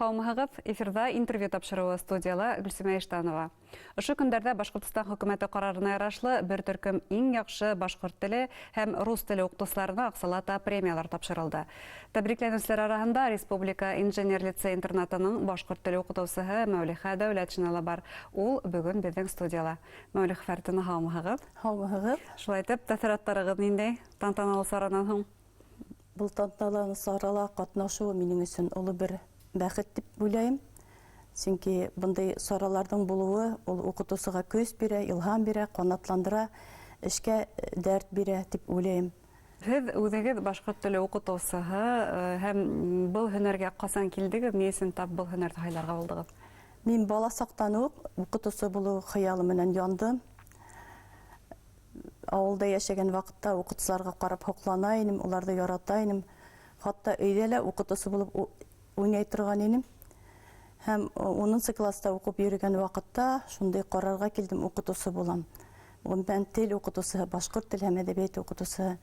Һаумыһығыҙ! Эфирҙа интервью тапшырыуы, студияла Гөлсөмә Иштанова. Ошо көндәрҙә Башҡортостан хөкүмәте ҡарарына ярашлы бер төркөм иң яҡшы башҡорт теле һәм рус теле уҡытыусыларына аҡсалата премиялар тапшырылды. Тәбрикләнеүселәр араһында Республика инженер лицей-интернатының башҡорт теле уҡытыусыһы Мәүлихә Дәүләтшина ла бар. Ул бөгөн беҙҙең студияла. Мәүлихә Фәртина, һаумыһығыҙ! Һаумыһығыҙ! Шулай итеп, тәьҫораттарығыҙ ниндәй тантаналы саранан һуң? Был тантаналы сарала ҡатнашыу минең өсөн оло бер бәхет тип уйлайым. Сөнки бындай сараларҙың булыуы ул уҡытыусыға көс бирә, илһам бирә, ҡанатландыра, эшкә дәрт бирә тип уйлайым. Һеҙ үҙегеҙ башҡорт теле уҡытыусыһы һәм был һөнәргә ҡасан килдегеҙ, ни өсөн тап был һөнәрҙе һайларға булдығыҙ? Мин бала саҡтан уҡ уҡытыусы булыу хыялы менән яндым. Ауылда йәшәгән ваҡытта уҡытыусыларға ҡарап һоҡлана инем, уларҙы ярата инем. Хатта өйҙә лә уҡытыусы булып уйнай торған инем. Һәм 10-нсы класста уҡып йөрөгән ваҡытта шундай ҡарарға килдем, уҡытыусы булам. Ғөмүмән, тел уҡытыусыһы, башҡорт тел һәм әҙәбиәте уҡытыусыһы.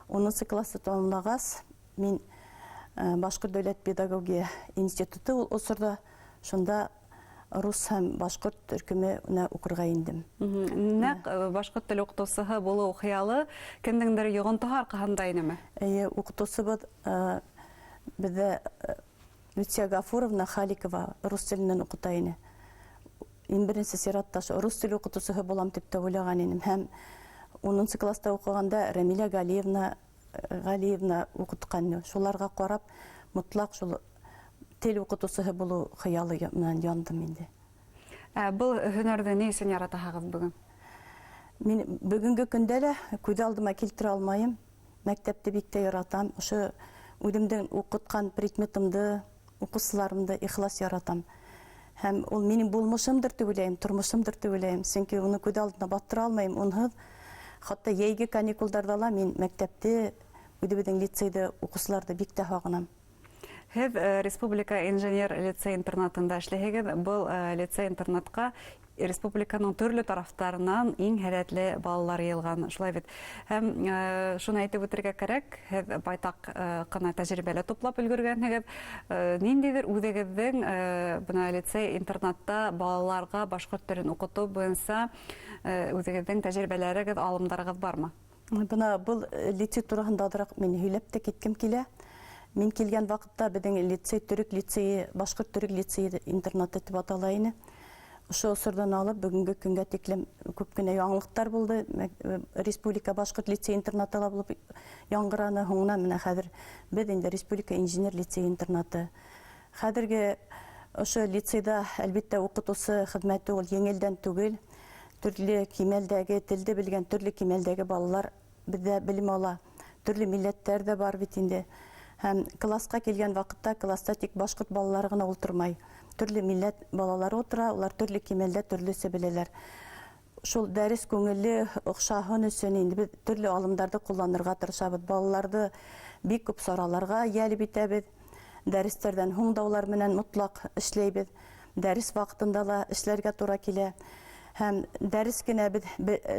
10-нсы класты тамамлағас, мин Башҡорт дәүләт педагогия институты ул осорҙа шунда рус һәм башҡорт төркөмөнә уҡырға индем. Нәҡ башҡорт теле уҡытыусыһы булыу хыялы кемдеңдер йоғонтоһо арҡаһында инеме? Эйе, уҡытыусыбыҙ беҙҙә Люция Гафуровна Халикова рус теленән уҡыта ине. Иң беренсе сиратта рус теле уҡытыусыһы булам тип тә уйлаған инем. Һәм 10-нсы класста уҡығанда Рәмилә Галиевна уҡытҡан. Шуларға ҡарап, мотлаҡ шул тел уҡытыусыһы булыу хыялы менән яндым инде. Ә был һөнәрҙе ни өсөн яратаһығыҙ бөгөн? Мин бөгөнгө көндә лә күҙ алдыма килтерә алмайым. Мәктәпте бик тә яратам. Ошо үҙемдең уҡытҡан предметымды, уҡыусыларымды ихлас яратам. Һәм ул минең булмышымдыр тип уйлайым, тормошомдор тип уйлайым. Сөнки уны күҙ алдына баҫтыра алмайым. Унһыҙ хатта йәйге каникулдарҙа ла мин мәктәпте, үҙебеҙҙең лицейҙы, уҡыусыларҙы бик тә һағынам. Һеҙ Республика инженер лицей-интернатында эшләйһегеҙ. Был лицей-интернатҡа республиканың төрлө тарафтарынан иң һәләтле балалар йыйылған, шулай бит? Һәм шуны әйтеп үтергә кәрәк, һеҙ байтаҡ ҡына тәжрибә лә туплап өлгөргәнһегеҙ. Ниндәйҙер үҙегеҙҙең бына лицей-интернатта балаларға башҡорт телен уҡытыу буйынса үҙегеҙҙең тәжрибәләрегеҙ, алымдарығыҙ бармы? Бына был лицей тураһында аҙыраҡ мин һөйләп тә киткем килә. Мин килгән ваҡытта беҙҙең лицей төрөк лицейы, башҡорт төрөк лицейы интернаты тип атала ине. Ошо осорҙан алып бөгөнгө көнгә тиклем күп кенә яңылыҡтар булды. Республика башҡорт лицей интернаты ла булып яңғыраны. Һуңынан менә хәҙер беҙ инде Республика инженер лицей интернаты. Хәҙерге ошо лицейҙа, әлбиттә, уҡытыусы хеҙмәте ул еңелдән түгел. Төрлө кимәлдәге, телде белгән төрлө кимәлдәге балалар беҙҙә белем ала. Төрлө милләттәр ҙә бар бит инде. Һәм класҡа килгән ваҡытта класта тик башҡорт балалары ғына ултырмай. Төрлө милләт балалары ултыра, улар төрлө кимәлдә төрлөсә беләләр. Шул дәрес күңелле оҡшаһын өсөн инде беҙ төрлө алымдарҙы ҡулланырға тырышабыҙ. Балаларҙы бик күп сараларға йәлеп итәбеҙ. Дәрестәрҙән һуң да улар менән мотлаҡ эшләйбеҙ. Дәрес ваҡытында ла эшләргә тура килә. Һәм дәрес кенә беҙ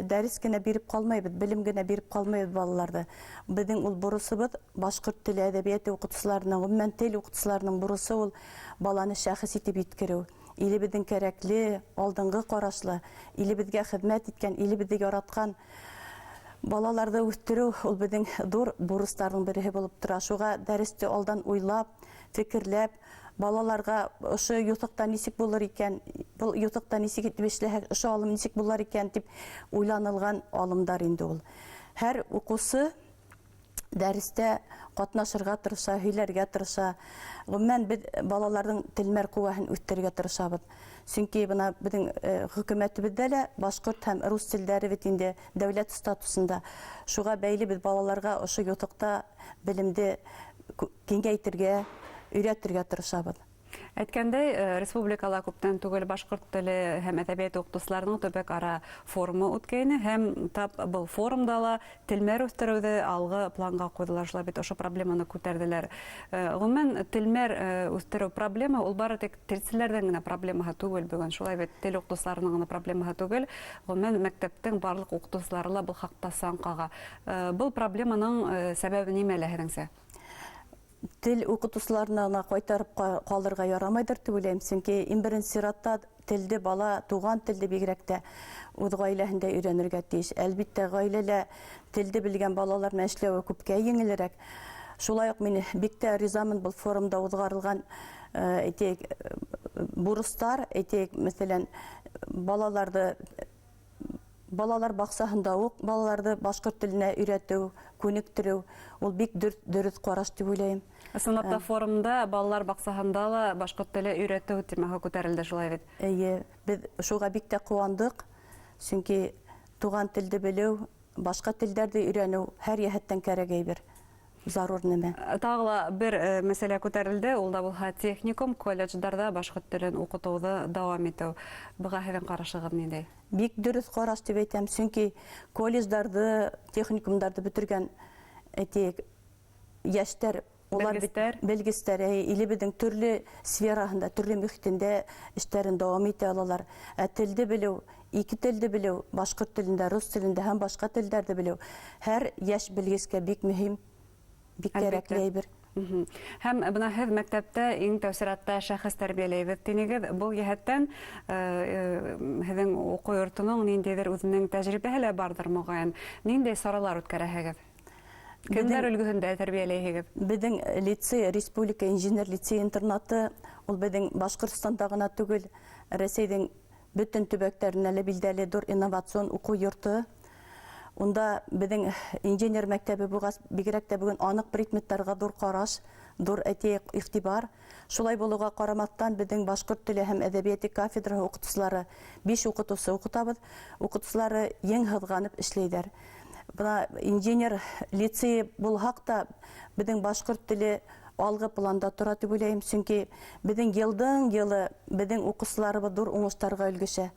дәрес кенә биреп ҡалмайбыҙ, белем генә биреп ҡалмайбыҙ балаларҙы. Беҙҙең ул бурысыбыҙ, башҡорт теле әҙәбиәте уҡытыусыларының, ғөмүмән тел уҡытыусыларының бурысы ул баланы шәхес итеп еткереү. Илебеҙҙең кәрәкле, алдынғы ҡарашлы, илебеҙгә хеҙмәт иткән, илебеҙҙе яратҡан балаларҙы үҫтереү ул беҙҙең ҙур бурыстарҙың береһе булып тора. Шуға дәресте алдан уйлап, фекерләп, балаларға ошо юҫыҡта нисек булыр икән, был юҫыҡта нисек итеп эшләһәк, ошо алым нисек булыр икән тип уйланылған алымдар инде ул. Һәр уҡыусы дәрестә ҡатнашырға тырыша, һөйләргә тырыша. Ғөмүмән, беҙ балаларҙың телмәр ҡеүәһен үҫтерергә тырышабыҙ. Сөнки бына беҙҙең хөкүмәтебеҙҙә лә башҡорт һәм рус телдәре бит инде дәүләт статусында. Шуға бәйле беҙ балаларға ошо юҫыҡта белемде киңәйтергә, өйрәтергә тырышабыҙ. Әйткәндәй, республикала күптән түгел башҡорт теле һәм әҙәбиәте уҡытыусыларының төбәк-ара форумы үткәйне, һәм тап был форумда ла телмәр үҫтереүҙе алғы планға ҡуйҙылар, шулай бит, ошо проблеманы күтәрҙеләр. Ғөмүмән, телмәр үҫтереү проблема ул бары тик телселәрҙең генә проблемаһы түгел бөгөн, шулай бит, тел уҡытыусыларының ғына проблемаһы түгел, ғөмүмән, мәктәптең барлыҡ уҡытыусылары ла был хаҡта саң ҡаға. Был проблеманың сәбәбе нимәлә һеҙҙеңсә? Тел уҡытыусыларына ғына ҡайтарып ҡалырға ярамайҙыр тип уйлайым, сөнки иң беренсе сиратта телде бала, туған телде бигерәк тә үҙ ғаиләһендә өйрәнергә тейеш. Әлбиттә, ғаиләлә телде белгән балалар менән эшләүе күпкә еңелерәк. Шулай уҡ мин бик тә ризамын был форумда уҙғарылған, әйтәйек, бурыстар, әйтәйек, мәҫәлән, балаларҙы балалар баҡсаһында уҡ балаларҙы башҡорт теленә өйрәтеү, күнектереү, ул бик дөрөҫ ҡараш тип уйлайым. Ысынлап та, форумда балалар баҡсаһында ла башҡорт теле өйрәтеү темаһы күтәрелде, шулай бит? Эйе, беҙ шуға бик тә ҡыуандыҡ, сөнки туған телде белеү, башҡа телдәрҙе өйрәнеү һәр йәһәттән кәрәк әйбер, зарур нәмә. Тағы ла бер мәсьәлә күтәрелде, ул да булһа техникум, колледждарҙа башҡорт телен уҡытыуҙы дауам итеү. Быға һеҙҙең ҡарашығыҙ ниндәй? Бик дөрөҫ ҡараш тип әйтәм, сөнки колледждарҙы, техникумдарҙы бөтөргән, әйтәйек, йәштәр, улар бит Белгестәр. белгестәр, илебеҙҙең төрлө сфераһында, төрлө мөхитендә эштәрен дауам итә алалар. Ә телде белеү, ике телде белеү, башҡорт телендә, рус телендә һәм башҡа телдәрҙе белеү һәр йәш белгескә бик мөһим, бик кәрәкле әйбер. Һәм бына һеҙ мәктәптә иң тәү сиратта шәхес тәрбиәләйбеҙ тинегеҙ. Был йәһәттән, һеҙҙең уҡыу йортоноң ниндәйҙер үҙенең тәжрибәһе лә барҙыр, моғайын. Ниндәй саралар үткәрәһегеҙ? Кемдәр өлгөһөндә тәрбиәләйһегеҙ? Беҙҙең лицей, республика инженер лицей интернаты, ул беҙҙең Башҡортостанда ғына түгел, Рәсәйҙең бөтөн төбәктәренә лә билдәле ҙур инновацион уҡыу йорто. Унда беҙҙең инженер мәктәбе булғас, бигерәк тә бөгөн аныҡ предметтарға ҙур ҡараш, ҙур, әйтәйек, иғтибар. Шулай булыуға ҡарамаҫтан, беҙҙең башҡорт теле һәм әҙәбиәте кафедраһы уҡытыусылары, 5 уҡытыусы уҡытабыҙ, уҡытыусылары ең һыҙғанып эшләйҙәр. Бына инженер лицейы булһаҡ та, беҙҙең башҡорт теле алғы планда тора тип уйлайым, сөнки беҙҙең йылдың йылы беҙҙең уҡыусыларыбыҙ ҙур уңыштарға өлгәшә.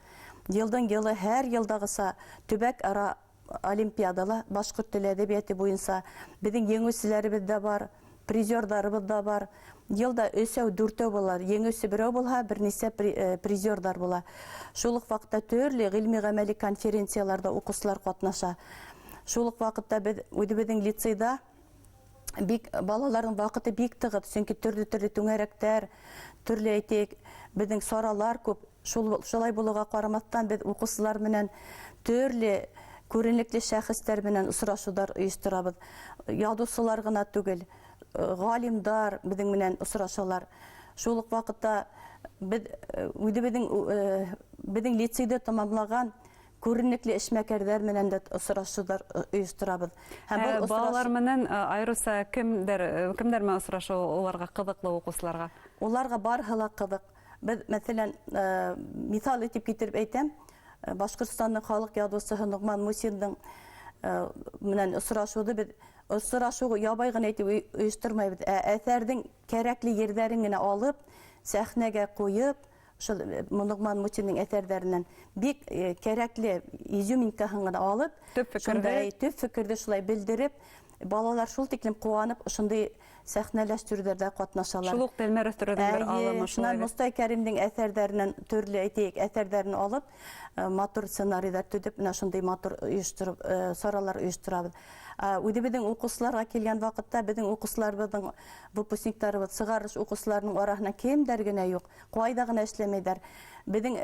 Йылдың йылы һәр йылдағыса төбәк ара олимпиадала башҡорт теле әҙәбиәте буйынса беҙҙең еңеүселәребеҙ ҙә бар, призерҙарыбыҙ ҙа бар. Йылда өсәү, дүртәү була, еңеүсе берәү булһа, бер нисә призерҙар була. Шул уҡ ваҡытта төрлө ғилми ғәмәли конференцияларҙа уҡыусылар ҡатнаша. Шул уҡ ваҡытта беҙ үҙебеҙҙең лицейҙа бик балаларҙың ваҡыты бик тығыҙ, сөнки төрлө-төрлө түңәрәктәр, төрлө, әйтәйек, беҙҙең саралар күп. Шулай булыуға ҡарамаҫтан, беҙ уҡыусылар менән төрлө күренекле шәхестәр менән осрашыуҙар ойошторабыҙ. Яҙыусылар ғына түгел, ғалимдар беҙҙең менән осрашалар. Шул уҡ ваҡытта беҙ үҙебеҙҙең, беҙҙең лицейҙы тамамлаған күренекле эшмәкәрҙәр менән дә осрашыуҙар ойошторабыҙ. Һәм был осраш- Балалар менән, айырыуса кемдәр менән осрашыу уларға ҡыҙыҡлы, уҡыусыларға? Уларға барыһы ла ҡыҙыҡ. Беҙ, мәҫәлән, миҫал итеп китереп әйтәм, Башҡортостандың халыҡ яҙыусыһы Ноғман Мусиндың менән осрашыуҙы беҙ осрашыу ябай ғына итеп ойоштормайбыҙ, ә әҫәрҙең кәрәкле ерҙәрен генә алып, сәхнәгә ҡуйып, шул Ноғман Мусиндың әҫәрҙәренән бик кәрәкле изюминкаһын ғына алып, Төп фекерҙе. шундай төп фекерҙе шулай белдереп, балалар шул тиклем ҡыуанып, ошондай сәхнәләштереүҙәрҙә ҡатнашалар. Шул уҡ телмәр үҫтереүҙең бер Әйе, алымы шулай шунан бит. Мостай Кәримдең әҫәрҙәренән төрлө, әйтәйек, әҫәрҙәрен алып, матур сценарийҙар төҙөп, менә шундай матур ойоштороп, саралар ойошторабыҙ. Үҙебеҙҙең уҡыусыларға килгән ваҡытта беҙҙең уҡыусыларыбыҙҙың выпускниктарыбыҙ, сығарыш уҡыусыларының араһына кемдәр генә юҡ, ҡайҙа ғына эшләмәйҙәр. Беҙҙең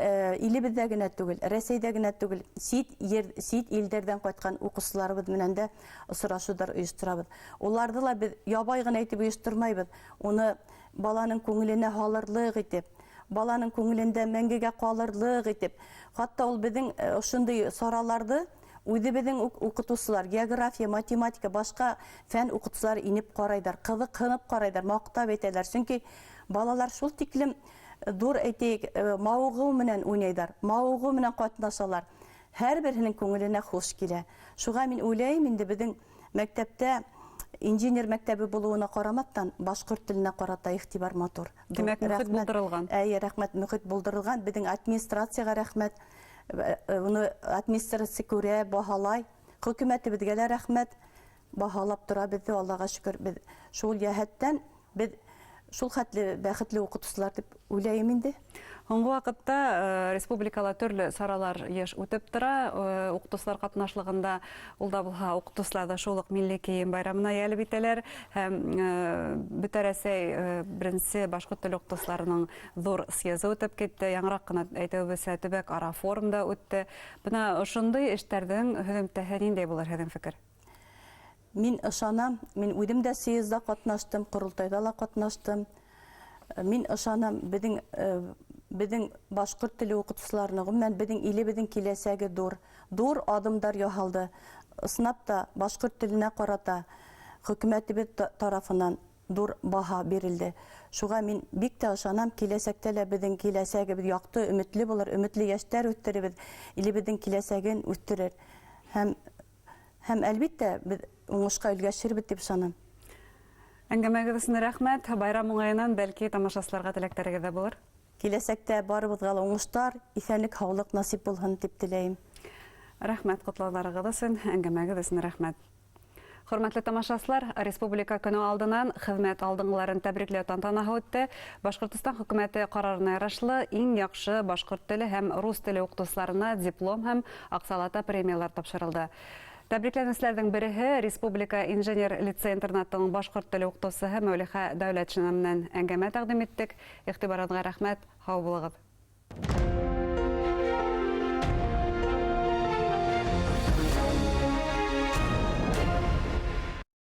илебеҙҙә генә түгел, Рәсәйҙә генә түгел, сит илдәрҙән ҡайтҡан уҡыусыларыбыҙ менән дә осрашыуҙар ойошторабыҙ. Уларҙы ла беҙ ябай ғына итеп ойоштормайбыҙ. Уны баланың күңеленә һалырлыҡ итеп, баланың күңелендә мәңгегә ҡалырлыҡ итеп, хатта ул беҙҙең ошондай сараларҙы үҙебеҙҙең уҡытыусылар, география, математика, башҡа фән уҡытыусылары инеп ҡарайҙар, ҡыҙыҡһынып ҡарайҙар, маҡтап әйтәләр. Сөнки балалар шул тиклем ҙур, әйтәйек, мауығыу менән уйнайҙар, мауығыу менән ҡатнашалар. Һәр береһенең күңеленә хуш килә. Шуға мин уйлайым инде, беҙҙең мәктәптә инженер мәктәбе булыуына ҡарамаҫтан, башҡорт теленә ҡарата иғтибар матур. Ҙур Тимәк, мөхит рәхмәт. булдырылған. Әйе, рәхмәт, мөхит булдырылған. Беҙҙең администрацияға рәхмәт. Уны администрация күрә, баһалай. Хөкүмәтебеҙгә лә рәхмәт. Баһалап тора беҙҙе, Аллаға шөкөр. Беҙ шул йәһәттән беҙ шул хәтле бәхетле уҡытыусылар тип уйлайым инде. Һуңғы ваҡытта республикала төрлө саралар йыш үтеп тора, уҡытыусылар ҡатнашлығында, ул да булһа уҡытыусыларҙы шул уҡ милли кейем байрамына йәлеп итәләр һәм Бөтә Рәсәй беренсе башҡорт теле уҡытыусыларының ҙур съезы үтеп китте, яңыраҡ ҡына әйтеүебеҙсә, төбәк ара форум да үтте. Бына ошондай эштәрҙең һөҙөмтәһе ниндәй булыр, һеҙҙең фекер? Мин ышанам, мин үҙем дә съезда ҡатнаштым, ҡоролтайҙа ла ҡатнаштым. Мин ышанам, беҙҙең башҡорт теле уҡытыусыларының, ғөмүмән, беҙҙең илебеҙҙең киләсәге ҙур, ҙур аҙымдар яһалды. Ысынлап та башҡорт теленә ҡарата хөкүмәтебеҙ тарафынан ҙур баһа бирелде. Шуға мин бик тә ышанам, киләсәктә лә беҙҙең киләсәгебеҙ яҡты, өмөтлө булыр, өмөтлө йәштәр үҫтерербеҙ, илебеҙҙең киләсәген үҫтерер. Һәм әлбиттә беҙ уңышҡа өлгәшербеҙ тип ышанам. Әңгәмәгеҙ өсөн рәхмәт. Байрам уңайынан бәлки тамашасыларға теләктәрегеҙ ҙә булыр. Киләсәктә барыбыҙға ла уңыштар, иҫәнлек, һаулыҡ насип булһын тип теләйем. Рәхмәт ҡотлауҙарығыҙ өсөн, әңгәмәгеҙ өсөн рәхмәт. Хөрмәтле тамашасылар, Республика көнө алдынан хеҙмәт алдынғыларын тәбрикләү тантанаһы үтте. Башҡортостан хөкүмәте ҡарарына ярашлы иң яҡшы башҡорт теле һәм рус теле уҡытыусыларына диплом һәм аҡсалата премиялар тапшырылды. Тәбрикләнеүселәрҙең береһе Республика инженер лицей-интернатының башҡорт теле уҡытыусыһы Мәүлиха Дәүләтшина менән әңгәмә тәҡдим иттек. Иғтибарығыҙға рәхмәт, һау булығыҙ.